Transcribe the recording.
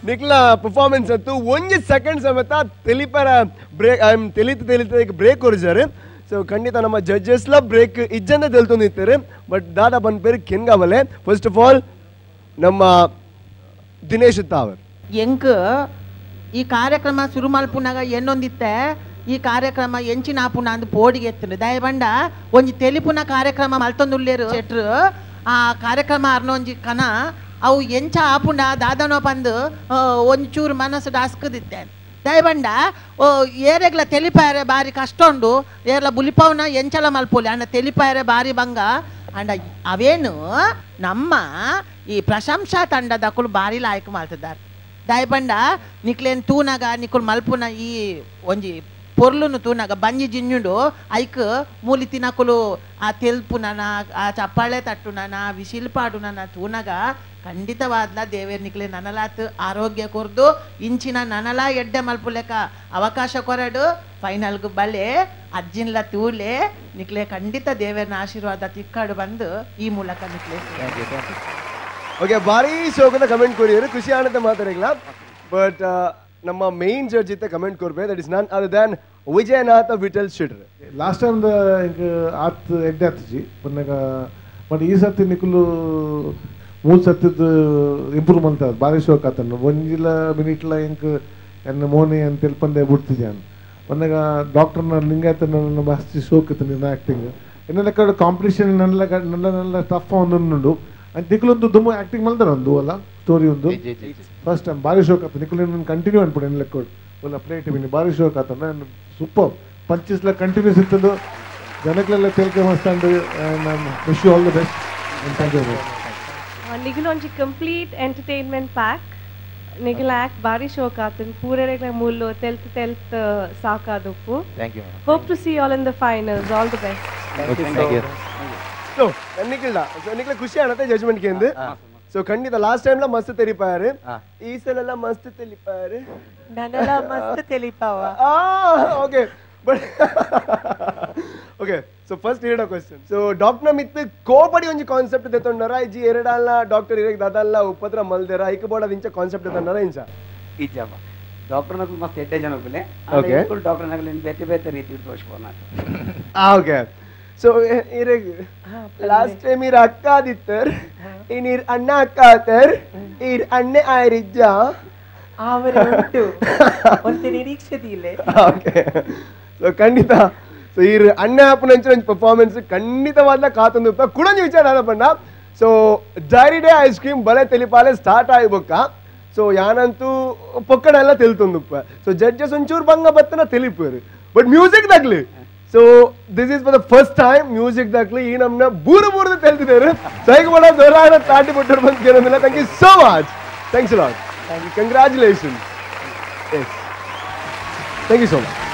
ನಿಕ್ಲ performance ಅತ್ತು ಒಂಜಿ second ಸಮೇತ ತೆಲಿಪರ ಬ್ರೇಕ್ ತೆಲಿತ ತೆಲಿತ ಬ್ರೇಕ್ ಕೊರ್ಜಾರು. ಸೊ ಖಂಡಿತ ನಮ್ಮ ಜಡ್ಜಸ್ಲ ಬ್ರೇಕ್ ಇಜ್ಜಂದ ತೆಲ್ತೊಂದಿತ್ತಾರೆ. ಬಟ್ ದಾದಾ ಬಂದ್ಪೇರು ಕೆನ್ಗಾವಲೆ. First of all ನಮ್ಮ ದಿನೇಶ್ ತಾವರ್ ಎಂಕ್ ಈ ಕಾರ್ಯಕ್ರಮ ಶುರು ಮಲ್ಪುನಾಗ ಎನ್ನೊಂದಿತ್ತೆ ಈ ಕಾರ್ಯಕ್ರಮ ಎಂಚಿನ ಆಪುನ ಅಂದ್ ಪೋಡಿಗೆ ಎತ್ತುಂಡು ದಯಬಂಡ ಒಂಜಿ ತೆಲಿಪುನ ಕಾರ್ಯಕ್ರಮ ಮಲ್ತೊಂದುಲ್ಲೇರು ಶೆಟ್ರು. ಆ ಕಾರ್ಯಕ್ರಮ ಅರ್ನೊಂಜಿ ಕನ ಅವು ಎಂಚ ಆಪುಂಡ ದಾದನೋ ಪಂದು ಒಂಚೂರು ಮನಸ್ಸು ಡಾಸ್ಕದಿತ್ತೆ. ದಯಬಂಡ ಏರೆಗ್ಲ ತೆಲಿಪಾಯರೆ ಬಾರಿ ಕಷ್ಟ ಉಂಡು, ಏರ್ಲ ಬುಲಿಪವನ ಎಂಚಲ ಮಲ್ಪೋಲಿ ಅಂಡ ತೆಲಿಪಾಯರೆ ಬಾರಿ ಬಂಗ ಅಂಡ ಅವೇನು ನಮ್ಮ ಈ ಪ್ರಶಂಸಾ ತಂಡದಕ್ಕಲು ಬಾರಿ ಲಾಯಕ್ ಮಾಡ್ತಿದ್ದಾರೆ. ದಯಬಂಡ ನಿಕ್ಲೇನು ತೂನಾಗ ನಿಕ್ಕುಲು ಮಲ್ಪುನ ಈ ಒಂಜಿ ಪೊರ್ಲುನು ತೂನಾಗ ಬಂಜಿ ಜಿಂಜುಂಡು ಐಕ್ ಮೂಲಿ ತಿನಕುಲು ಆ ತೆಲ್ಪುನನ ಆ ಚಪ್ಪಾಳೆ ತಟ್ಟುನನ ವಿಸಿಲ್ ಪಾಡುನನ ತೂನಾಗ ಖಂಡಿತವಾದ್ಲ ದೇವೇರ್ ನಿಕ್ಲೆ ನನಲಾತ್ ಆರೋಗ್ಯ ಕೊರ್ದು ಇಂಚಿನ ನನಲ ಎಡ್ಡೆ ಮಲ್ಪುಲೆಕ ಅವಕಾಶ ಕೊರಡು ಫೈನಲ್ಗು ಬಲೆ ಅಜ್ಜಿನ್ಲ ತೂಲೆ ನಿಕ್ಲೆ ಖಂಡಿತ ದೇವೇರ್ನ ಆಶೀರ್ವಾದ ತಿಕ್ಕಾಡು ಬಂದು ಈ ಮೂಲಕ ನಿಕ್ಲೆ. ಓಕೆ, ಭಾರಿ ಶೋಕದ ಕಮೆಂಟ್ ಕೊರಿಯರು, ಖುಷಿ ಆನಂದ ಮಾತಾಡಿಲ್ಲ. ಬಟ್ ನಮ್ಮ ಮೇನ್ ಜಡ್ಜ್ ಇತ್ತ comment ಕೊರ್ಬೇಕು, that is none other than Vijayanatha Vittal Shettar. Last time the ಆತ್ ಎಡ್ಡೆ ಆತ್ಜಿ ಪನ್ನಗ, ಬಟ್ ಈ ಸರ್ತಿ ನಿಕುಲು ಮೂರು ಸರ್ತಿದ್ದು ಇಂಪ್ರೂವ್ ಮಂತ ಭಾರಿ ಶೋಕ್ ಆತನು. ಒಂಜಿಲ ಮಿನಿಟ್ಲ ಎಂಕ್ ಎನ್ನ ಮೋನೆ ಅಂತ ತೆಲ್ಪಂದೆ ಬಿಡ್ತಿದ್ಯಾನು ಪನ್ನಗ. ಡಾಕ್ಟರ್ನ ಲಿಂಗಾಯತನ ಮಸ್ತ್ ಶೋಕ್ ಇತ್ತು ನಿನ್ನ ಆ್ಯಕ್ಟಿಂಗ್. ಎನ್ನೆಲ್ಲ ಕಡೆ ಕಾಂಪಿಟೇಷನ್ ನಲ್ಲ ನಲ್ಲ ನಲ್ಲ ಟಫ್ ಒಂದೊಂದುಂಡು ಅಂಡ್ ನಿಕುಲೊಂದು ದುಮ್ಮು ಆ್ಯಕ್ಟಿಂಗ್ ಮಲ್ದಾರ ಒಂದು ಅಲ್ಲ ಸ್ಟೋರಿ ಒಂದು ಫಸ್ಟ್ ಟೈಮ್ ಭಾರಿ ಶೋಕ್ ಆತ ನಿಕುಲು ಕಂಟಿನ್ಯೂ ಅನ್ಬಿಡು ಎನ್ನ ಲೆಕ್ಕ ಒಲ್ಲ ಪ್ಲೇಟ್ ಮೀನು ಭಾರಿ ಶೋಕ್ ಆತನ. ಸೂಪರ್ ಪಂಚಸ್ಲ ಕಂಟಿನ್ಯೂಸ್ ಇತ್ತದು ಜನಗಳೆಲ್ಲ ತೇಲ್ಕೆ ಮಸ್ತಾಂಡು. Wish you all the best and thank you. ನಿಗಲೊಂಜಿ complete entertainment pack ನಿಗಲ act ಬಾರಿ ಶೋಕ್ ಆತನ್ ಪೂರೆರೆಗ್ಲ ಮೂಲು ತೆಲ್ತ್ ತೆಲ್ತ್ ಸಾಕಾದುಪ್ಪು. Thank you madam. Hope to see all in the finals. All the best. Thank you. So ನಿಖಿಲ್ಡ ನಿಖಿಲ ಖುಷಿ ಆನತ್ತೆ judgment ಕೇಂದ್ರ. ಸೊ ಖಂಡಿತ last time ಲ ಮಸ್ತ್ ತೆರಿಪಾರು, ಈ ಸಲ ಮಸ್ತ್ ತೆಲಿಪಾರು, ನನಲ ಮಸ್ತ್ ತೆಲಿಪಾವ. Okay, but okay. So first ಎರಡ question. So doctor ಮಿತ್ ಕೋಪಡಿ ಒಂಜಿ ಕಾನ್ಸೆಪ್ಟ್ ದೆತೊಂಡರ ಇಜಿ ಎರಡಲ್ಲ ಡಾಕ್ಟರ್ ಇರೆಗ್ ದಾದಲ್ಲ ಉಪದ್ರ ಮಲ್ದೆರ ಐಕ ಬೋಡ ಇಂಚ ಕಾನ್ಸೆಪ್ಟ್ ದೆತೊಂಡರ ಇಂಚ ಇಜ್ಜಪ್ಪ ಡಾಕ್ಟರ್ ನಕಲು ಮಸ್ತ್ ಎಡ್ಡೆ ಜನ ಒಬ್ಬಲೆ ಡಾಕ್ಟರ್ ನಕಲು ಬೇತೆ ಬೇತೆ ರೀತಿ ತೋರಿಸ್ಬೋಣ. ಓಕೆ, ಸೊ ಇರೆಗ್ ಲಾಸ್ಟ್ ಟೈಮ್ ಇರ್ ಅಕ್ಕ ಆದಿತ್ತರ್, ಇನ್ ಇರ್ ಅಣ್ಣ ಅಕ್ಕ ಆತರ್, ಇರ್ ಅಣ್ಣೆ ಆಯ್ರಿಜ್ಜ ಅವರೇ ಉಂಟು ಒಂದು ನಿರೀಕ್ಷೆದಿಲ್ಲ. ಓಕೆ, ಸೊ ಖಂಡಿತ ಸೊ ಈ ಅಣ್ಣ ಅಪ್ಪನಂಚಿನ ಒಂಜಿ ಪರ್ಫಾರ್ಮೆನ್ಸ್ ಖಂಡಿತವಾದ ಕಾತೊಂದು ಕುಡೊಂಜಿ ವಿಚಾರ ಆದಪಂಡ. So dairy day ice cream ಬಲೆ ತೆಲಿಪಾಲೆ ಸ್ಟಾರ್ಟ್ ಆಯ್ಬೊಕ್ಕ. ಸೊ ಯಾನಂತೂ ಪೊಕ್ಕಡೆಲ್ಲ ತೆಲ್ತೊಂದುಪ್ಪ. ಸೊ ಜಡ್ಜಸ್ ಒಂಚೂರು ಬಂಗ ಬತ್ತನ ತೆಲಿಪೇರು, ಬಟ್ ಮ್ಯೂಸಿಕ್ ದಗ್ಲಿ. So this is for the first time music ದಗ್ಲಿ ಈ ನಮ್ಮನ್ನ ಬೂರು ಬೂರ್ದು ತೆಲ್ತಿದ್ದಾರೆ. ಸೈಗ್ ಮಾಡ ದೊರಾಡ ತಾಟಿ ಬಿಟ್ಟರು ಬಂದು ಕೇಳೋದಿಲ್ಲ. Thank you so much, thanks lot, congratulations. Yes, thank you so much.